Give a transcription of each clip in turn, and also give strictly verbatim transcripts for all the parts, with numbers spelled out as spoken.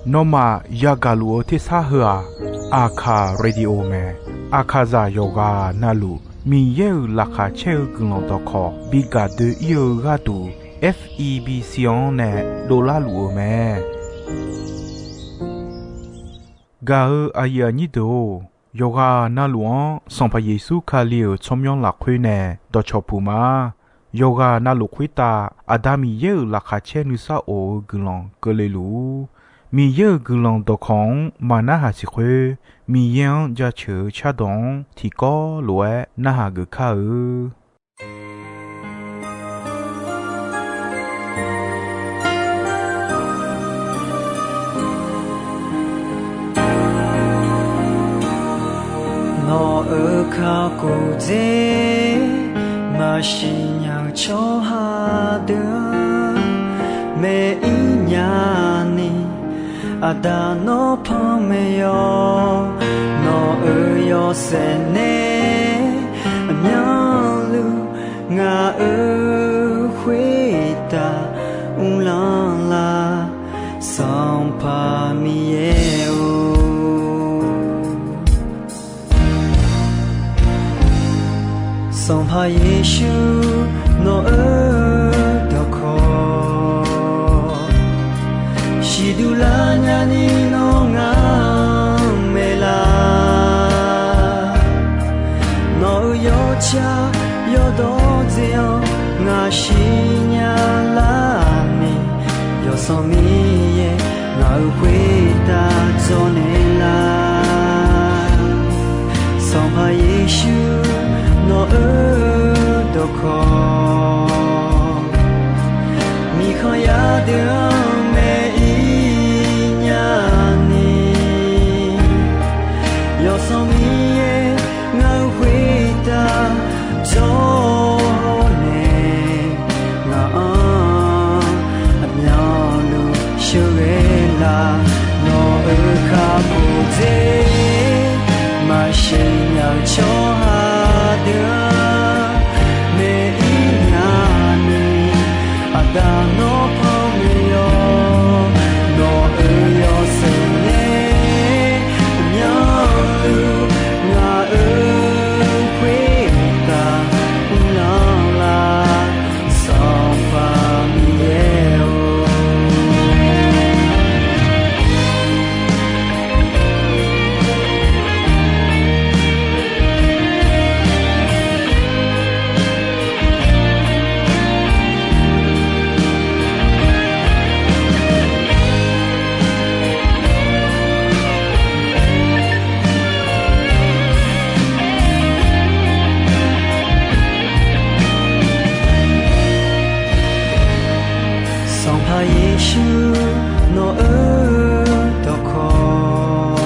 Nawmaf yagaq luf-eu tersar heu-aq, Aqkaq Radio mae. Aqkaqzaq yawqghaq navluf Miqyaer-euq laqkhaq caer-eu guiqlanq dawqkawq bi gaq doe-ir-eu gharduq, F E B C-anr nae dovlar luf-eu mae. Gaq-eu aqyuif aqnyir deuq-or, yawqghaq navluf-anr Sanqpaq Yeqsur Kali-euq tsawrmyanr lafkhoer nae dawqcawq puq ma. Yawqghaq navluf khoertav Aqda Miqyaer-euq laqkhaq caer nuisar of-eu guiqlanq keuvle luf-ur. Miqyaer-euq guiqlanq dawqkawq-anr maqnarhaq siq khoer, Miqyaer-anr jaceuq-eu cardawq-anr tiqkawv lof-aer narhaq geuf kar-eu. Nawq-euq kakhof dzer maqsiq nya-eu tsawrhaq deuq-anr, maeq-ir nya ni, Aqda nawr panmaeq yawq. Nawq-euq yawshaef nae aqmyanluf ngaq-euq khoertav uvlanr lar, Sanqpaq Miqyaer-or. Sanqpaq Yeqsur nawq-euq dawqkawq siqduq lar nyani nawr ngaq-anr maeqlar. Nawq-euq yawtsaq yawdawr dzae-anr ngaq siqnya lar ni, Yawsanr Miqyaer ngaq-euq khoertav dzawrnaeq lar. Sanqpaq Yeqsur nawq-euq dawqkawq, miqkhanq yar deuq-anr maeq-ir nya ni, Yawsanr Miqyaer ngaq-euq khoertav dzawrnaeq, ngaq-anr aqmyanluf sheuqghae lar. Nawq-euq kakhof dzer maqsiq nya-eu tsawrhaq deuq-anr maeq-ir nya ni, Aqda nawr panmaeq yawq. Nawq-euq yawshaef nae aqmyanluf ngaq-euq khoertav uvlanr lar, Sanqpaq Miqyaer-or. Sanqpaq Yeqsur nawq-euq dawqkawq,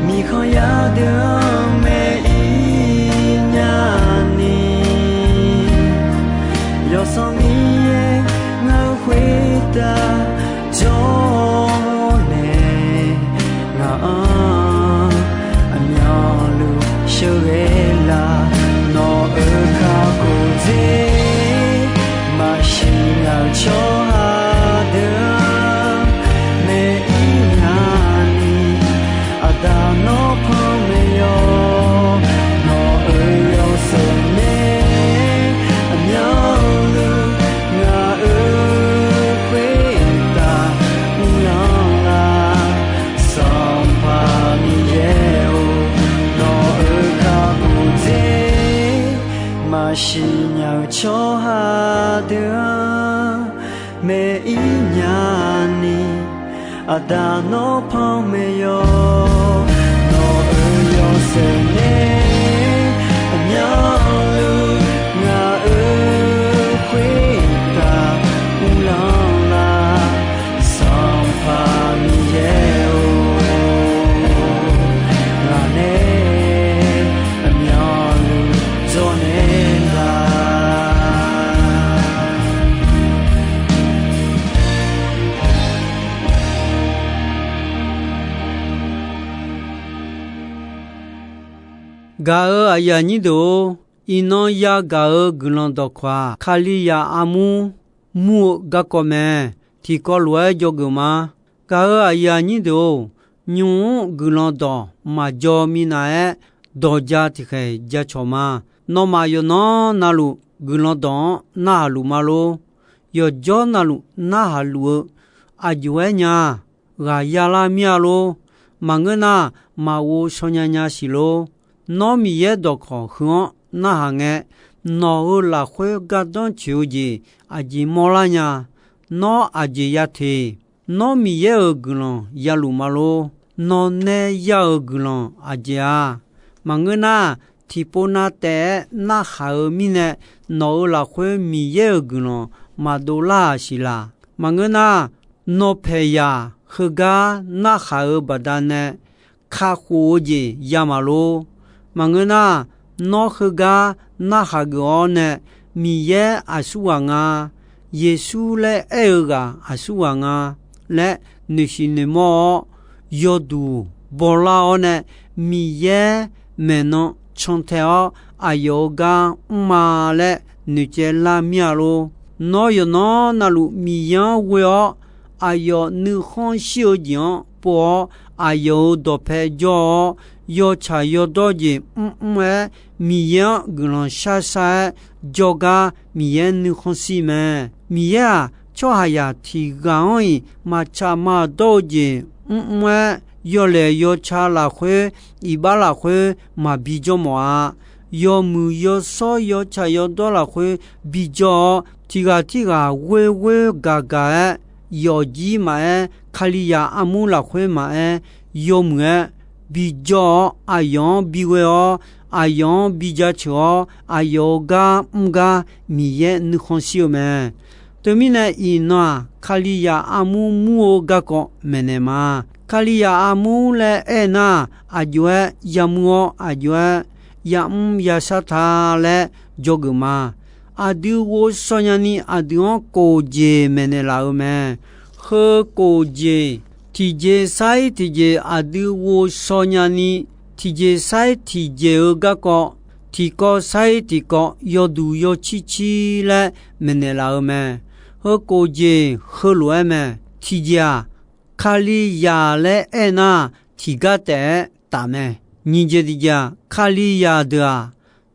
miqkhanq yar deuq-anr maeq-ir nya ni, Yawsanr Miqyaer ngaq-euq khoertav dzawrnaeq, ngaq-anr aqmyanluf sheuqghae lar. Nawq-euq kakhof dzer maqsiq nya-eu tsawrhaq deuq-anr maeq-ir nya ni, Aqda nawr panmaeq yawq. Nawq-euq yawshaef nae aqmyanluf ngaq-euq khoertav uvlanr lar, Sanqpaq Miqyaer-or. Nawq-euq kakhof dzer maqsiq nya-eu tsawrhaq deuq-anr maeq-ir nya ni, Aqda nawr panmaeq yawq. Nawq-euq yawshaef nae aqmyanluf ngaq-euq khoertav uvlanr lar, Sanqpaq Miqyaer-or. Ngaq nae aqmyanluf dzawrnaeq lar. Gaq-euq aqyuif aqnyir deuq-or, iqnan yagaq-euq guiqlanq dawqkawq-aq, Kalizaq armur mur-eu garkawv mae. Tiqkawv lof-aer dzawgeuf ma. Gaq-euq aqyuif aqnyir deuq-or, nymq-mr guiqlanq dawq maqjaw minav-aer, dawq ja tiqkhaeq jacawq ma. Nawmaf yawqnan navluf guiqlanq dawq-anr narhaq luf ma lor. Yawqjawr navluf narhaq luf-eu aqjox-aer nya. Ghaq yalar mir-a lor. Maqngeur nar, maqghov shaw nya nya siq lor. Nawr Miqyaer dawqkawq heu-anr narhaq ngae, nawq-euq lafkhoer gardanr coeq-eu jeq aqjeq mawrlar nya. Nawr aqjeq ya teq. Nawr Miqyaer-euq guiqlanq ya luf ma lor. Nawq nae ya-euq guiqlanq aqjeq-a. Maqngeur nar, tiqpov nav taef-aer narhaq-eu mirnae, nawq-euq lafkhoer Miqyaer-euq guiqlanq maqdov lar-aq siq laq. Maqngeur nar, nawq paeqzaq heugar narhaq-euq baqdanae kakhof-eu jeq ya maqlor. Maqngeur nar, nawr heugar narhaq geuf-awr nae, Miqyaer aqsurghaq nga, Yeqsur laer aer-eu ghaq aqsurghaq nga laer noeqsiq noeqmawr-awr, yawduq bawlar-awr nae, Miqyaer maeqnan cantae-awr aqyawf-euq gar mrma laer noeqcaev lar mir-a lor. Nawr yawqnan navluf Miqyaer-anr ghoe-awr, aqyawf nuikhanr shir-eu jeq-anr pov-awr, aqyawf-euq dawqpae jawr-awr, yawtsaq yawdawr jeq mrmr-aer, Miqyaer-anr guiqlanq sharshar-aer jawrgar Miqyaer nuikhanr shir mae. Miqyaer-aq, tsawrhaqzaq tiq ghaq-anr-iq maqtsaq maqdawr-eu jeq mrmr-aer, yawlaeq yawtsaq lafkhoer, iqbax lafkhoer maqbi jawr mawf-a. Yawmuiq yawshawr yawtsaq yawdawr lafkhoer bijawr-awr, tiq ghaq tirghaq ghoer ghoer gaq gaq-aer, yawfjir maqaer, Kalizaq armur lafkhoer maqaer, yawmuiq-aer bijawr-awr, aqyawf-anr bighoe-awr, aqyawf-anr bijaceuq-awr, aqyawf-euq gar mr gar Miqyaer nuikhanr shir-eu mae. Teumirnae iqnan-aq, Kalizaq armur mur-eu garkawv maeqnaeq ma. Kalizaq armur laer aernar, aqjox-aer yamur-awr, aqjox-aer yamr yashar ta laer dzawgeuf ma. Aqdui ghovshaw nyani aqdui-anr kof jeq maeqnaeq laf-eu mae. Heu kof jeq, tiqjeq sar-ir tiqjeq aqdui ghovshaw nyani, tiqjeq sar-ir tiqjeq-eu garkawv, tiqkawv sar-ir tiqkawv yawduq yawcir cir laer maeqnaeq laf-eu mae. Heu kof jeq heulof-aer mae. Tiqjeq-aq, Kalizaq laer aernar, tiqgar taef-aer taf mae. Nyiq jeq tiqjeq-aq, Kalizaq deuq-aq,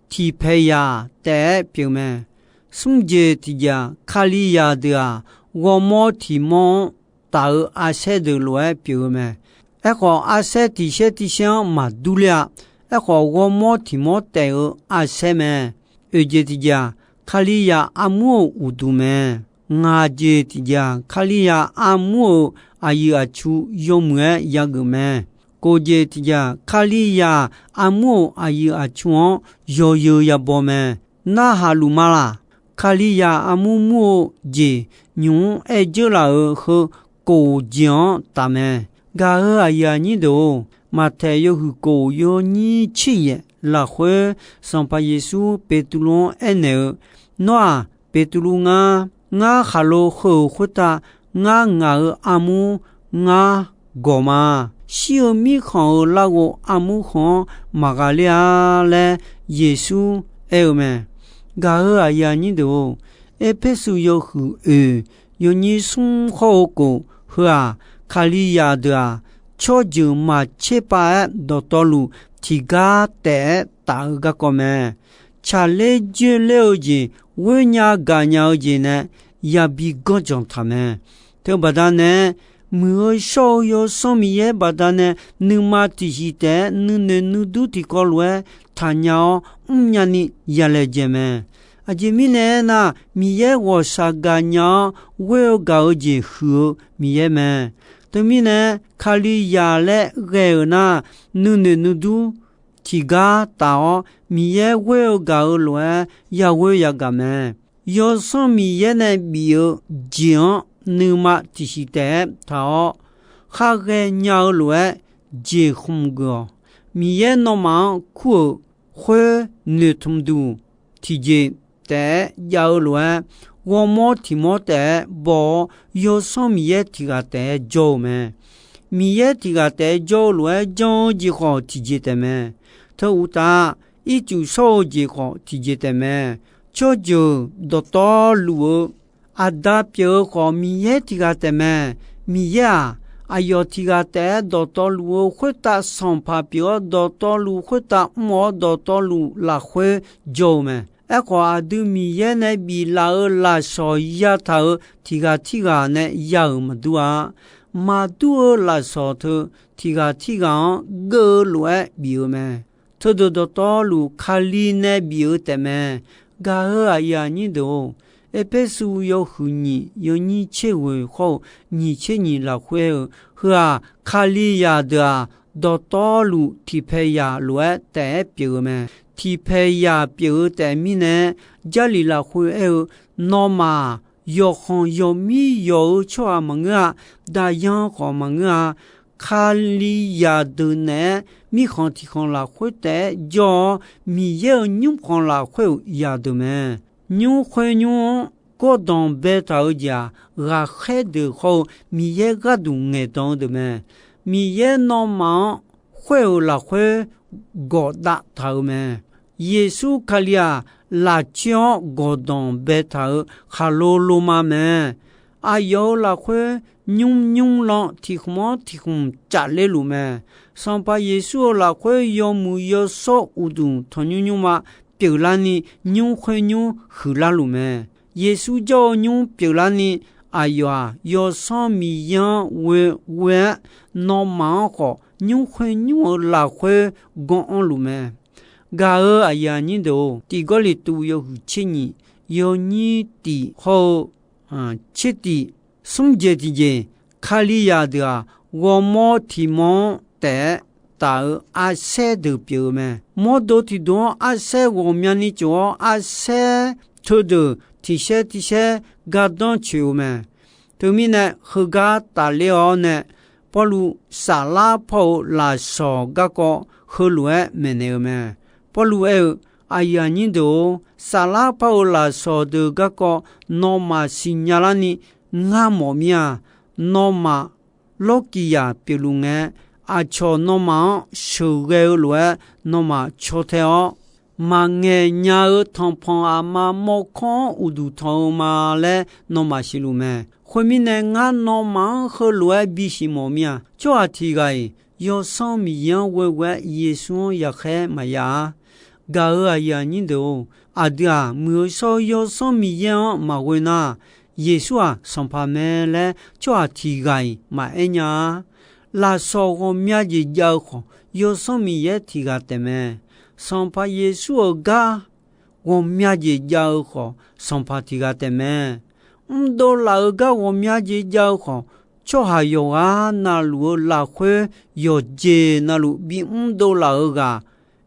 tiqpaeq zaq taef-aer pyeuf mae. Smr jeq tiqjeq-aq, Kalizaq deuq-aq, ghawrmawr tiq mawr-anr taf-eu arsaer deuq lof-aer pyeuf-eu mae. Aerkhawf, arsaer tiq saer tiq saer-anr maqdur ler-a. Aerkhawf, ghawrmawr tiq mawr taef-eu arsaer mae. Oeq jeq tiqjeq-aq, Kalizaq armur-euq uqduq mae. Ngaq jeq tiqjeq-aq, Kalizaq armur-euq aqyuif aqtsu yawmuiq-aer yageuf mae. Kof jeq tiqjeq-aq, Kalizaq armur-euq aqyuif aqtsu-anr yawzeu yabaw mae. Narhaq luf ma laq. Kalizaq armur mur-eu jeq nymq-mr aer dzeur laf-euq heu kof jeq-anr taf mae. Gaq-euq aqyuif aqnyir deuq-or, Maqtaeq yawhuiq kof yawnyir tser yaef lafkhoer, Sanqpaq Yeqsur Beqtuvluv-anr aernaeq-eu, Nawr-aq, Beqtuvluv ngar. Ngar khaqlo heu-euq khoertav, ngar ngaq-euq armur ngar gawq ma. Shir-eu mirkhanq-euq larghov armur heu-anr maqghaq ler-a laer Yeqsur aer-eu mae. Gaq-euq aqyuif aqnyir deuq-or, Erpersu yawhuiq oeq yawnyir smr khawr-eu kof heu-aq, Kalizaq deuq-aq, tsawrjeuq maqtser pav-aer dawqtawvluf tiqgar taef-aer taf-eu garkawv mae. Tsaqler dzoerler-eu jeq, ghoernya gaqnya-eu jeq nae yabi ganrjanq taq mae. Teubaqda nae, muiq-eu shawr-eu Yawsanr Miqyaer baqdanae nuima tiqsiq taef-aer nuinoeq nuidur tiqkawv lof-aer taqnya-awr mrnya ni yalaejae mae. Aqjeq mirnae aernar, Miqyaer ghawqshaq gaqnya-awr ghoer-eu gaq-eu jeq huiq-eu Miqyaer mae. Teumirnae, Kalizaq laer ghae-euq nar, nuinoeq nuidur tiqgar taf-awr, Miqyaer ghoer-eu gaq-eu lof-aer yaghoer yagaq mae. Yawsanr Miqyaer nae bif-eu jeq-anr nuima tiqsiq taef-aer taq-awr, khar ghaenya-eu lof-aer jeqkhmq geuf-awq. Miqyaer nawmaf-anr kur-euq khoer noeqtmq duq tiqjeq taef-aer jav-eu lof-aer, ghawrmawr tiq mawr taef-aer baw-awr, Yawsanr Miqyaer tiq ghaq taef-aer jawr-eu mae. Miqyaer tiq ghaq taef-aer jawr-eu lof-aer jan-eu jeq khawf tiqjeq taef mae. Teu uqtaf, ircuf shawr-eu jeq khawf tiqjeq taef mae. Tsawrjeuq dawqtawvluf-eu Aqda pyeuf-eu khawf, Miqyaer tiq ghaq taef mae. Miqyaer-aq, aqyawf tiq ghaq taef-aer dawqtawvluf-eu khoertav sanqpaq pyeuf-awr, dawqtawvluf khoertav mr-awr, dawqtawvluf lafkhoer jawr-eu mae. Aerkhawf, aqdui Miqyaer nae biflaf-euq lafsawq yataq-euq tiq ghaq tirghaq nae ya-euq maqdur-a. Maqdur-eu lafsawq teu tiq ghaq tirghaq-anr geur-eu lof-aer bif-eu mae. Teudeuq dawqtawvluf Kali nae bif-eu taef mae. Gaq-euq aqyuif aqnyir deuq-or, Erpersu yawhuiq nyiq yawnyir tser ghoeq hawr-eu nyiq tser nyiq lafkhoer-eu, heu-aq, Kalizaq deuq-aq, dawqtawvluf tiqpaeq zaq lof-aer taef-aer pyeuf-eu mae. Tiqpaeq zaq pyeuf-eu taef mirnae, Jarlif lafkhoer aer-eu, Nawmaf-aq, yawqkhanq yawqmir yawq-eu tsawrhaq maqngeur-a. Daqyan khawf maqngeur-a. Kalizaq deuq naeq-aer mirkhanq tiq khanq lafkhoer taef-aer jawr-awr, Miqyaer-euq nymrkhanq lafkhoer-euq zaqdeuq mae. Nymr khoer nymr-anr gawrdanq baetaq-eu jeq-aq, ghaqkhaer deuq hawr-eu Miqyaer gharduq ngaeqdan-eu deuq mae. Miqyaer nawmaf-anr khoer-euq lafkhoer gawq davtaq-euq mae. Yeqsur Kali-aq, lafcoer-anr gawqdanq baetaq-euq khaqlo loma mae. Aqyawf-euq lafkhoer nymr nymr lan tiq khmq-anr tiq khmq cafler luf mae. Sanqpaq Yeqsur-euq lafkhoer yawmuiq yawshawr uqduq tanqnymr nymrma pyeuflarni, nymr khoer nymr huiqlar luf mae. Yeqsur jawr-eu nymr pyeuflarni, aqyawf-aq, Yawsanr Miqyaer-anr ghoe ghoe-aer, nawmaf-anr khawf nymr khoer nymr-euq lafkhoer ganr anrluf mae. Gaq-euq aqyuif aqnyir deuq-or, Tiq Gawrliqtu yawhuiq tser nyiq yawnyir tiq hawr-eu tser tiq, smr jeq tiqjeq, Kalizaq deuq-aq, ghawrmawr tiq mawr-anr taef-aer taf-eu arsaer deuq pyeuf-eu mae. Mawrdo tiqdeuq-anr arsaer ghawqmyani tsof-awr, arsaer teudeuq tiqsaer tiqsaer gardanr coeq-eu mae. Teumirnae, heugar tafler-awr nae, Pawrluv saflar pawr-eu lafsawq garkawv heulof-aer maeqnaeq-eu mae. Pawrluv aer-eu, Aqyuif aqnyir deuq-or, saflar pawr-eu lafsawq deuq garkawv nawmaf siqnya larni ngar mawf mir-a. Nawmaf lawrkiq yaq pyeufluf ngae, aqcawq nawmaf-anr sheuqghae-eu lof-aer nawmaf caw tae-awr, maqngaeq nya-eu tanqpanq aqma mawrkawr-anr uqduq tanq-eu ma laer nawmaf siqluf mae. Khoermirnae, ngar nawmaf-anr heulof-aer bisiq mawf mir-a. Tsawrhaq tiq ghaq-iq Yawsanr Miqyaer-anr ghoeghoe-aer Yeqsur-anr yaqkhaer maqya-a. Gaq-euq aqyuif aqnyir deuq-or, aqdui-aq, muiq-eu shawr-eu Yawsanr Miqyaer-anr maqghoe nar, Yeqsur-aq, Sanqpaq mae laer tsawrhaq tiq ghaq-iq maqaer nya-a. Lafsawq ghawqmya jeq jav-eu khawf, Yawsanr Miqyaer tiq ghaq taef mae. Sanqpaq Yeqsur-euq gar ghawqmya jeq jav-eu khawf, Sanqpaq tiq ghaq taef mae. Mrdov laf-euq gar ghawqmya jeq jav-eu khawf, tsawrhaq yawqghaq navluf-eu lafkhoer yawqjeq navluf bimr dov laf-euq ghaq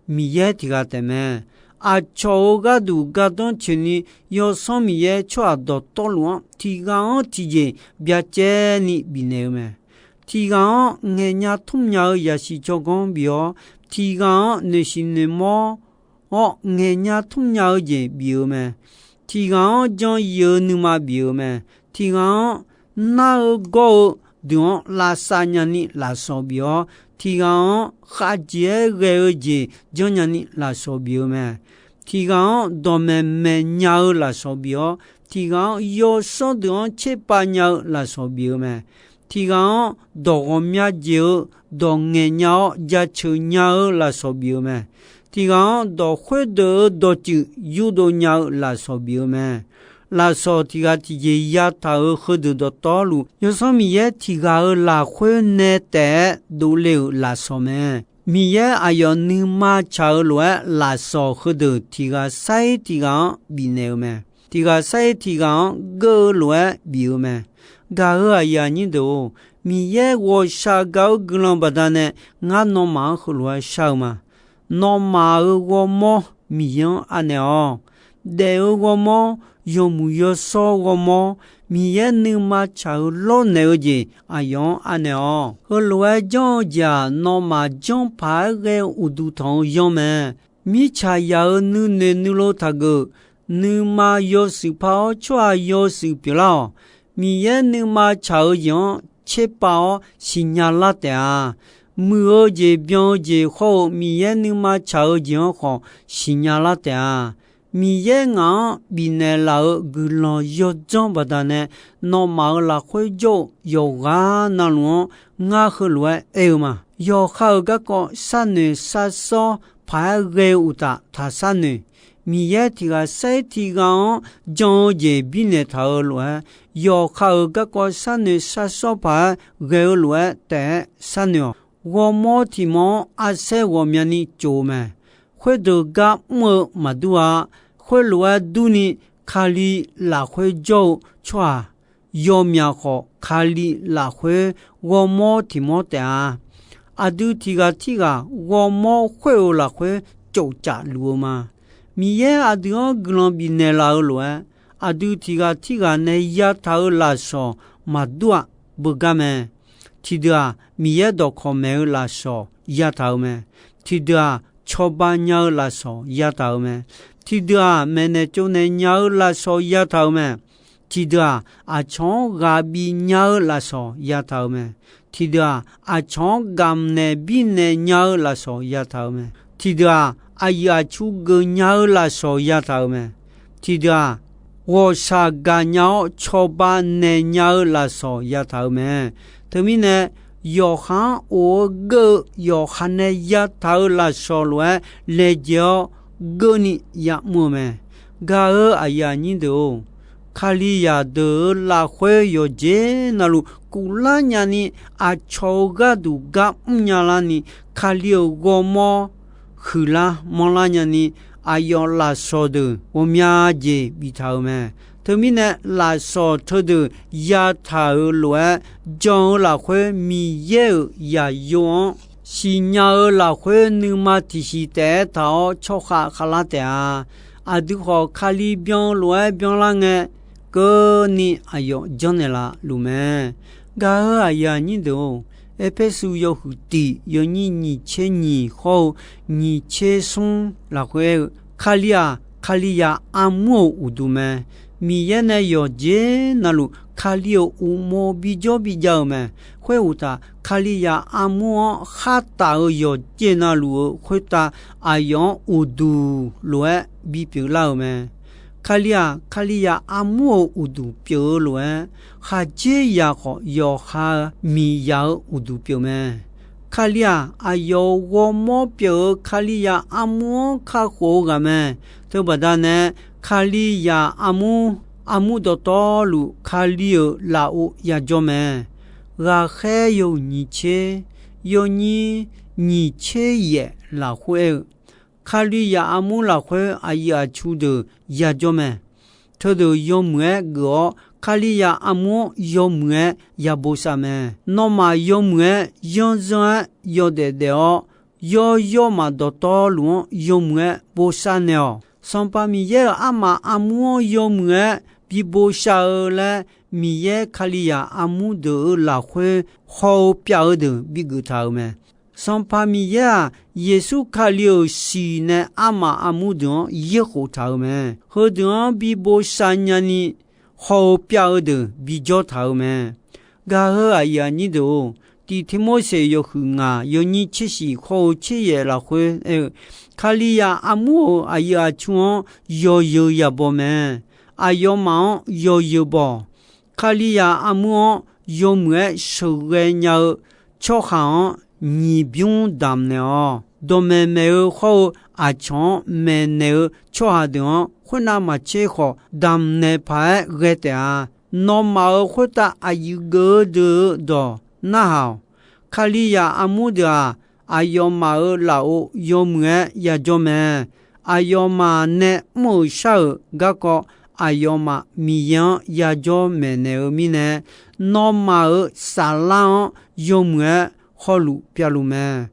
Miqyaer tiq ghaq taef mae. Aqcawq-euq gharduq gardanr coeqni, Yawsanr Miqyaer tsawrhaq dawqtawvluf-anr tiq ghaq-anr tiqjeq byacaevni bifnaeq-eu mae. Tiq ghaq-anr ngaeqnya tmrnya-eu yasiq tsawrganr bif-awr, tiq ghaq-anr noeqsiq noeqmawr-awr ngaeqnya tmrnya-eu jeq bif-eu mae. Tiq ghaq-anr jan yif-eu nuima bif-eu mae. Tiq ghaq-anr nar-eu gawr-eu deuq-anr lavsav nyani lafsawq bif-awr, tiq ghaq-anr khavjeq-aer ghae-eu jeq janrnya ni lafsawq bif-eu mae. Tiq ghaq-anr dawqmaeq maeq nya-eu lafsawq bif-awr, tiq ghaq-anr yawsanr deuq-anr tserpav nya-eu lafsawq bif-eu mae. Tiq ghaq-anr dawq ghawqmya jeq-eu dawq ngaeqnya-awr jaceuq nya-eu lafsawq bif-eu mae. Tiq ghaq-anr dawq khoerdeuq-eu dawqtsuif yurdov nya-eu lafsawq bif-eu mae. Lafsawq tiq ghaq tiqjeq yataq-euq heudeuq dawqtawvluf, Yawsanr Miqyaer tiq ghaq-euq lafkhoer nae taef-aer dovle-euq lafsawq mae. Miqyaer aqyawf nuima tsaq-eu lof-aer lafsawq heudeuq tiq ghaq sair tiq ghaq-anr bifnaeq-eu mae. Tiq ghaq sair tiq ghaq-anr geur-eu lof-aer bif-eu mae. Gaq-euq aqyuif aqnyir deuq-or, Miqyaer ghawqshaq gaq-eu guiqlanq baqdanae ngar nawmaf-anr heulof-aer shar-eu ma. Nawmaf-euq ghawrmawr Miqyaer-anr anaeq-awq. Daef-eu ghawrmawr, yawmuiq yawshawr ghawrmawr, Miqyaer nuima tsaq-eu lawrnaeq-eu jeq aqyawf-anr anaeq-awq. Heulof-aer janr-eu jeq-aq, nawmaf janr paq-aer ghae-eu uqduq tanq-eu yanr mae. Mirtsaq yaq-euq nuinoeq nuilov taqgeuf, nuima yawshuif par-awr tsawrhaq yawshuif pyeuflar-awq. Miqyaer nuima tsaq-eu jeq-anr tserpav-awr siqnya lar taef-a. Muiq-eu jeq byan-eu jeq hawr-eu Miqyaer nuima tsaq-eu jeq-anr khawf siqnya lar taef-a. Miqyaer ngaq-anr bifnaeq laf-euq guiqlanq yawdzanr baqdanae, nawmaf-euq lafkhoer jawr-eu yawqghaq navluf-anr ngar heulof-aer aer-eu ma. Yawqha-euq garkawv sharnoeq sharsawr paq-aer ghae-eu uqtaf taq sharnoeq. Miqyaer tiq ghaq sair tiq ghaq-anr jan-eu jeq birnaeq taq-eu lof-aer, yawqha-euq garkawv sharnoeq sharsawr paq-aer ghae-eu lof-aer taef-aer sharnoeq-awq. Ghawrmawr tiq mawr-anr arsaer ghawqmyani tsof-eu mae. Khoerdeuq gar mr-eu maqdur-a. Khoerlof-aer durni, Kali lafkhoer jawr-eu tsawrhaq yawmyaq khawf, Kali lafkhoer ghawrmawr tiq mawr taef-a. Aqdui tiq ghaq tirghaq ghawrmawr khoer-euq lafkhoer tsofcaf luf-eu ma. Miqyaer aqdui-anr guiqlanq bifnaeq laf-eu lof-aer, aqdui tiq ghaq tirghaq nae yataq-euq lafsawq maqdur-aq, beugar mae. Tiqdeuq-aq, Miqyaer dawqkawq maeq-eu lafsawq yataq-eu mae. Tiqdeuq-aq, cawba nya-eu lafsawq yataq-eu mae. Tiqdeuq-aq, maeqnaeq tsovnaeq nya-eu lafsawq yataq-eu mae. Tiqdeuq-aq, aqcawq-anr ghaq bif nya-eu lafsawq yataq-eu mae. Tiqdeuq-aq, aqcawq-anr gamqnaeq birnaeq nya-eu lafsawq yataq-eu mae. Tiqdeuq-aq, aqyuif aqtsu geuf nya-eu lafsawq yataq-eu mae. Tiqdeuq-aq, ghawqshaq gaqnya-awr cawba naeq nya-eu lafsawq yataq-eu mae. Teumirnae, yawqha-anr of-eu geur-eu yawqha nae yataq-eu lafsawq lof-aer laejae-awr geurni ya'mr-eu mae. Gaq-eu aqyuif aqnyir deuq-or, Kalizaq deuq-euq lafkhoer yawqjeq navluf kuvlar nyani, aqcawq-euq gharduq gar mrnya larni, Kali-euq ghawrmawr huiqlar manrlar nyani, aqyawf lafsawq deuq ghawqmya jeq biftaq-euq mae. Teumirnae, lafsawq teudeuq yataq-euq lof-aer jan-eu lafkhoer Miqyaer-euq yaqyo-anr siqnya-eu lafkhoer nuima tiqsiq taef-aer taq-awr tsawrkhav khavlar taef-a. Aqdui khawf Kali byan-eu lof-aer byanlar ngae, keuvni aqyawf janrnaeq laf luf mae. Gaq-eu aqyuif aqnyir deuq-or, Erpersu yawhuiq tiq yawnyir nyiq tser nyiq hawr-eu nyiq tser smr lafkhoer aer-eu, Kali-aq, Kalizaq armur-euq uqduq mae. Miqyaer nae yawqjeq navluf Kali-euq uqmov bijawr bijav-euq mae. Khoeruqtaf, Kalizaq armur-anr khartaf-eu yawqjeq navluf-euq khoertav aqyawf-anr uqduq lof-aer bipyeuf lar-euq mae. Kali-aq, Kalizaq armur-euq uqduq pyeuf-eu lof-aer, khaqdzerzaq khawf yawqha miqzaq-euq uqduq pyeuf mae. Kali-aq, aqyawf-euq ghawrmawr pyeuf-eu Kalizaq armur-anr kakhof-eu ghaq mae. Teubaqda nae, Kalizaq armur, armur dawqtawvluf Kali-euq lafov yajawr mae. Ghaqkhaer yawhuiq nyiq tser, yawnyir nyiq tser yaef lafkhoer aer-eu, Kalizaq armur lafkhoer aqyuif aqtsu deuq yajawr mae. Teudeuq yawmuiq-aer geuf-awr, Kalizaq armur-anr yawmuiq-aer yabosav mae. Nawmaf yawmuiq-aer yanrzanr-aer yawdaef daef-awr, yawr yawrmaf dawqtawvluf-anr yawmuiq-aer bosav naeq-awq. Sanqpaq Miqyaer-euq armaf armur-anr yawmuiq-aer bi bosav-eu laer, Miqyaer Kalizaq armur deuq-euq lafkhoer haw-eu pyav-eu deuq bigeuf taq-euq mae. Sanqpaq Miqyaer-aq, Yeqsur Kali-euq siq nae armaf armur deuq-anr yaerkhof taq-euq mae. Heudeuq-anr bi bosav nyani haw-eu pyav-eu deuq bijawr taq-euq mae. Gaq-eu aqyuif aqnyir deuq-or, Tiq Tirmorseq yawhuiq ngaq yawnyir tser shiq hawr-eu tser yaef lafkhoer aer-eu, Kalizaq armur-euq aqyuif aqtsu-anr yawzeu yabaw mae. Aqyawfmaf-anr yawzeu baw-awq. Kalizaq armur-anr yawmuiq-aer sheuqghae nya-eu tsawrhaq-anr nyiq bymr damq naeq-awq. Dawqmaeq maeq-eu hawr-eu aqcawq-anr maeqnaeq-eu tsawrhaq deuq-anr khoernav maqtser khawf damq naeq paq-aer ghae taef-a. Nawmaf-euq khoertav aqyuif geuf-eu deuq-euq dawq narhaq-awq. Kalizaq armur deuq-aq, aqyawfmaf-euq lafov yawmuiq-aer yajawr mae. Aqyawfmaf nae mr-euq shar-euq garkawv, aqyawfmaf Miqyaer-anr yajawr maeqnaeq-eu mirnae, nawmaf-euq saflar-anr yawmuiq-aer hawluf pyavluf mae.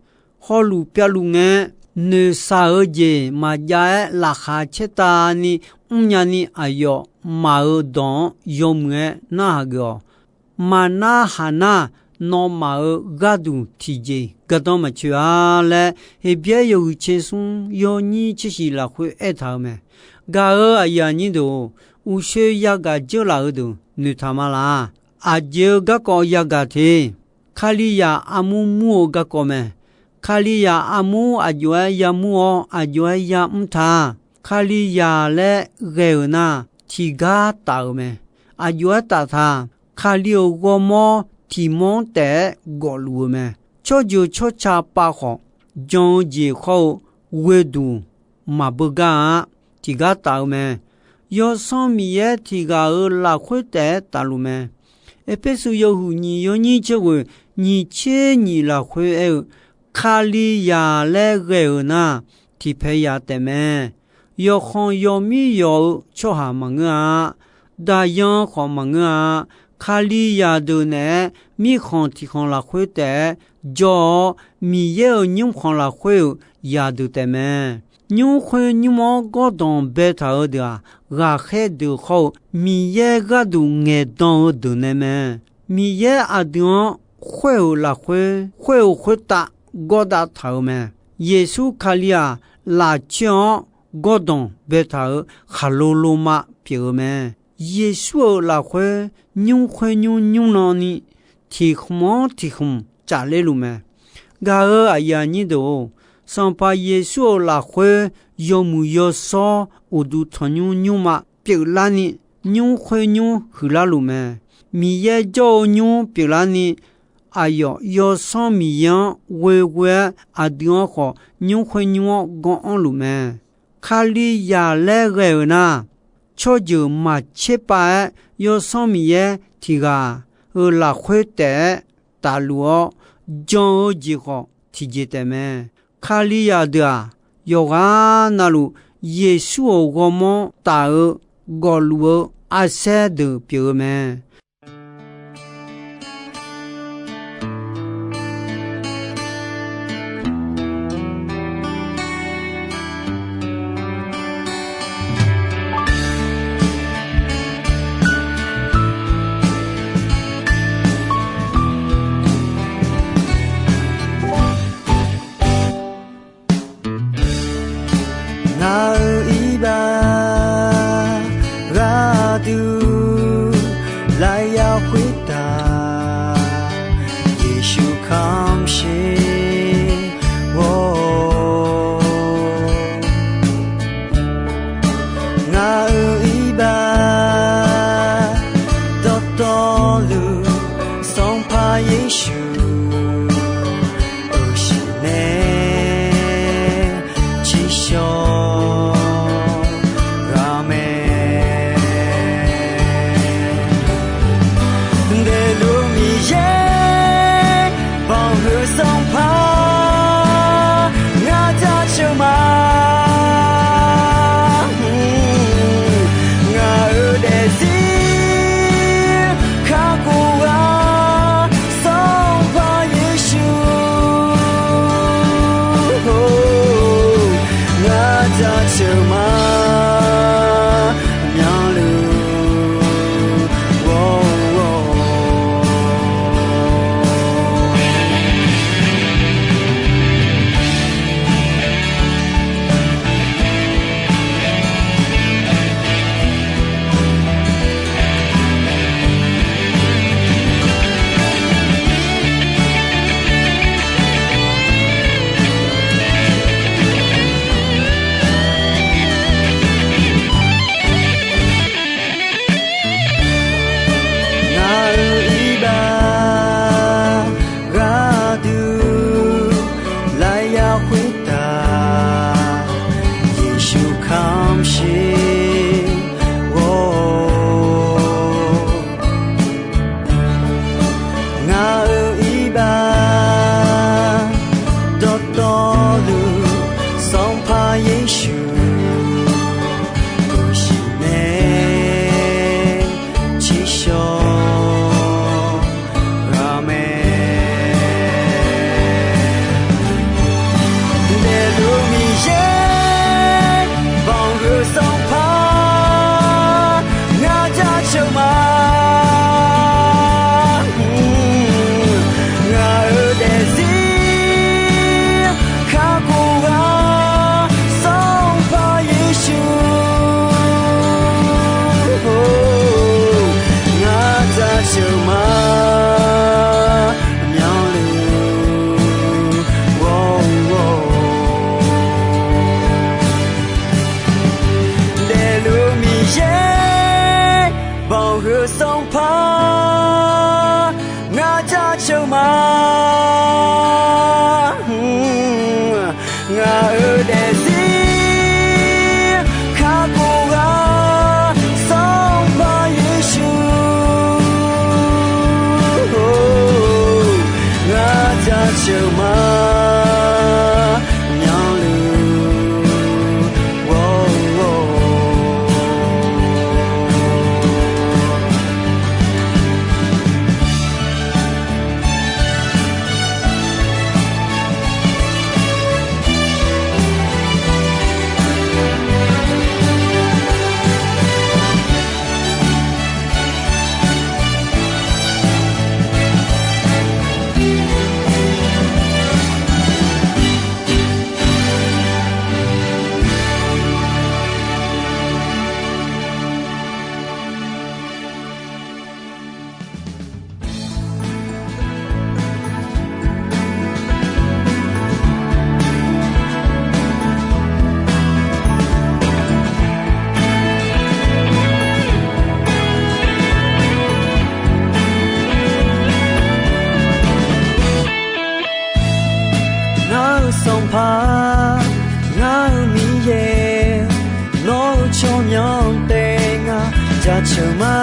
Hawluf pyavluf ngae, noeqshaq-eu jeq maqjav-aer laqkhaq caertavni mrnya ni aqyawfmaf-euq dawq-anr yawmuiq-aer narhaq geuf-awq. Maqnarhaq nar, nawmaf-euq gharduq tiqjeq gardanr maqtsoeq-a laer, Heqbyaer yawhuiq tser smr yawnyir tser shiq lafkhoer aertaq-euq mae. Gaq-eu aqyuif aqnyir deuq-or, uqshoe yagaq dzeurlaf-eu deuq noeqtaq ma laq? Aqjeq-eu garkawv yagaq te. Kalizaq armur mur-eu garkawv mae. Kalizaq armur aqjox-aer yamur-awr, aqjox-aer yamr ta. Kalizaq laer ghae-euq nar, tiqgar taf-euq mae. Aqjox-aer taf taq, Kali-euq ghawrmawr tiq mawr-anr taef-aer gawfluf-eu mae. Tsawrjeuq tsawrca pav khawf, jan-eu jeq khawr-eu ghoeduq maqbeugar-a. Tiqgar taf-eu mae. Yawsanr Miqyaer tiq ghaq-euq lafkhoer taef-aer tafluf mae. Erpersu yawhuiq nyiq yawnyir tser ghoeq nyiq tser nyiq lafkhoer aer-eu, Kalizaq laer ghae-euq nar, tiqpaeya taefmae. Yawqkhanq yawmir yawq-eu tsawrhaq maqngeur-a. Daqyan khawf maqngeur-a. Kalizaq deuq naeq-aer mirkhanq tiq khanq lafkhoer taef-aer jawr-awr, Miqyaer-euq nymrkhanq lafkhoer-euq zaqdeuq taefmae. Nymr khoer nymr-anr gawrdanq baetaq-eu deuq-aq, ghaqkhaer deuq khawr-eu Miqyaer gharduq ngaeqdan-eu deuq nae mae. Miqyaer aqdui-anr khoer-euq lafkhoer, khoer-euq khoertav gawrdav taq-euq mae. Yeqsur Kali-aq, lafcoer-anr gawrdanq baetaq-euq khaqlo loma pyeuf-eu mae. Yeqsur-euq lafkhoer nymr khoer nymr nymr nan ni, tiq khmq-anr tiq khmq tsafler luf mae. Gaq-euq aqyuif aqnyir deuq-or, Sanqpaq Yeqsur-euq lafkhoer yawmuiq yawshawr uqduq tanqnymr nymrma pyeuflarni, nymr khoer nymr huiqlar luf mae. Miqyaer jawr-eu nymr pyeuflarni, aqyawf Yawsanr Miqyaer-anr ghoeghoe-aer aqdui-anr khawf nymr khoer nymr-anr ganr anrluf mae. Kalizaq laer ghae-euq nar, tsawrjeuq maqtser pav-aer Yawsanr Miqyaer tiq ghaq-euq lafkhoer taef-aer tafluf-awr, jan-eu jeq khawf tiqjeq taefmae. Kalizaq deuq-aq, yawqghaq navluf Yeqsur-euq ghawrmawr taf-eu gawfluf-eu arsaer deuq pyeuf-eu mae. Ngaq-euq iqbax gharduq lafyaq khoertav Yeqsur kamq sher-awr, ngaq-euq iqbax dawqtawvluf Sanqpaq Yeqsur uqshiq nae tsiqshawq ghaq mae. ceuv ma. Ngaq-euq daefzir kakhof ghaq Sanqpaq Yeqsur, ngar jaceuq ma, myanluf ghawr-or. Ngar-euq Sanqpaq, ngar-euq Miqyaer, nawr-eu tsawrmyanr taef ngar jaceuq ma.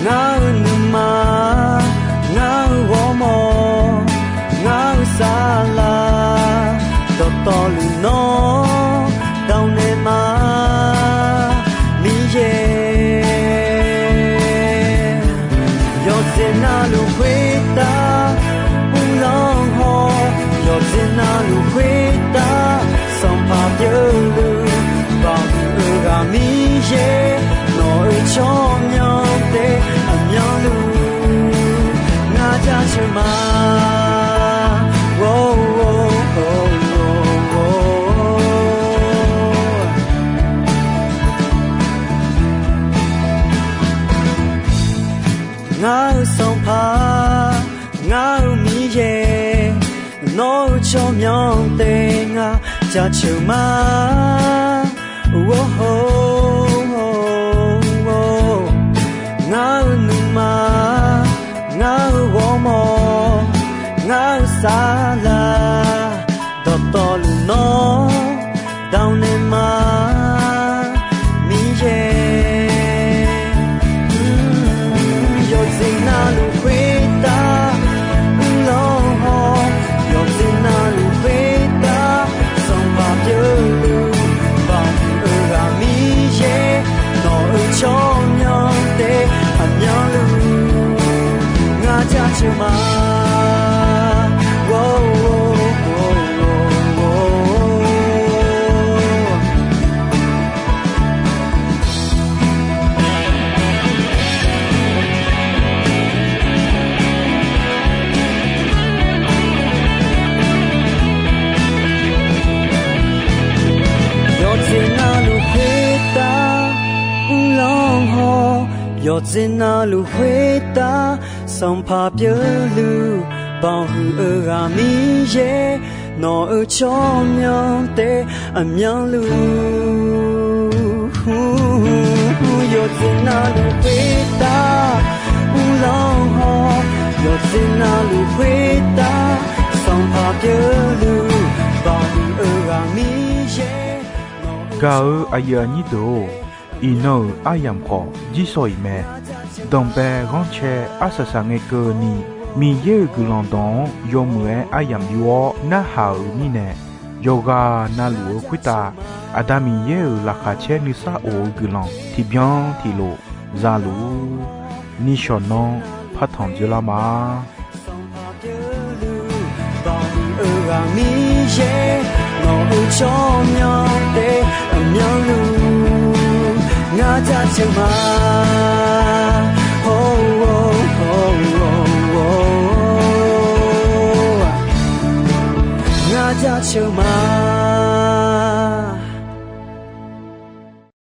Ngar-euq nuima, ngar-euq ghawrmawr, ngar-euq saflar, dawqtawvluf nawr dawq naeq ma, Miqyaer. Yawqjeq navluf khoertav uvlanr haw, yawqjeq navluf khoertav Sanqpaq pyeufluf, Baoq huiq-eu ghaq Miqyaer, nawq-euq tsawrmyanr taef aqmyanluf ngar jaceuq ma. Ngar-euq Sanqpaq, ngar-euq Miqyaer, nawr-eu tsawrmyanr taef ngar jaceuq ma. Ngar-euq nuima, ngar-euq ghawrmawr, ngar-euq saflar, dawqtawvluf nawr dawq naeq ma, Miqyaer. Yawqjeq navluf khoertav uvlanr haw, yawqjeq navluf khoertav Sanqpaq pyeufluf, Baoq huiq-eu ghaq Miqyaer, nawq-euq tsawrmyanr taef aqmyanluf ngar jaceuq ma. Yawqjeq navluf khoertav uvlanr haw, yawqjeq navluf khoertav Sanqpaq pyeufluf, Baoq huiq-eu ghaq Miqyaer, nawq-euq tsawrmyanr taef aqmyanluf, yawqjeq navluf khoertav uvlanr haw, yawqjeq navluf khoertav Sanqpaq pyeufluf, Baoq huiq-eu ghaq Miqyaer. Gaq-eu aqyuif aqnyir deuq-or, iqnan-euq aryamq khawf jirsawq iq mae. Danqbae ghanrcae arsaq saq ngae keuvni, Miqyaer-euq guiqlanq dawq-anr yawmuiq-aer aryamq yur-awr narhaq-euq mirnae, yawqghaq navluf-eu khoertav Aqda Miqyaer-euq laqkhaq caer nuisar of-eu guiqlanq tiqbyan tiqlof za luf-ur. Nishawq nanr partanq dzoerlar ma. Sanqpaq pyeufluf, Baoq huiq-eu ghaq Miqyaer, nawq-euq tsawrmyanr taef aqmyanluf ngar jaceuq ma.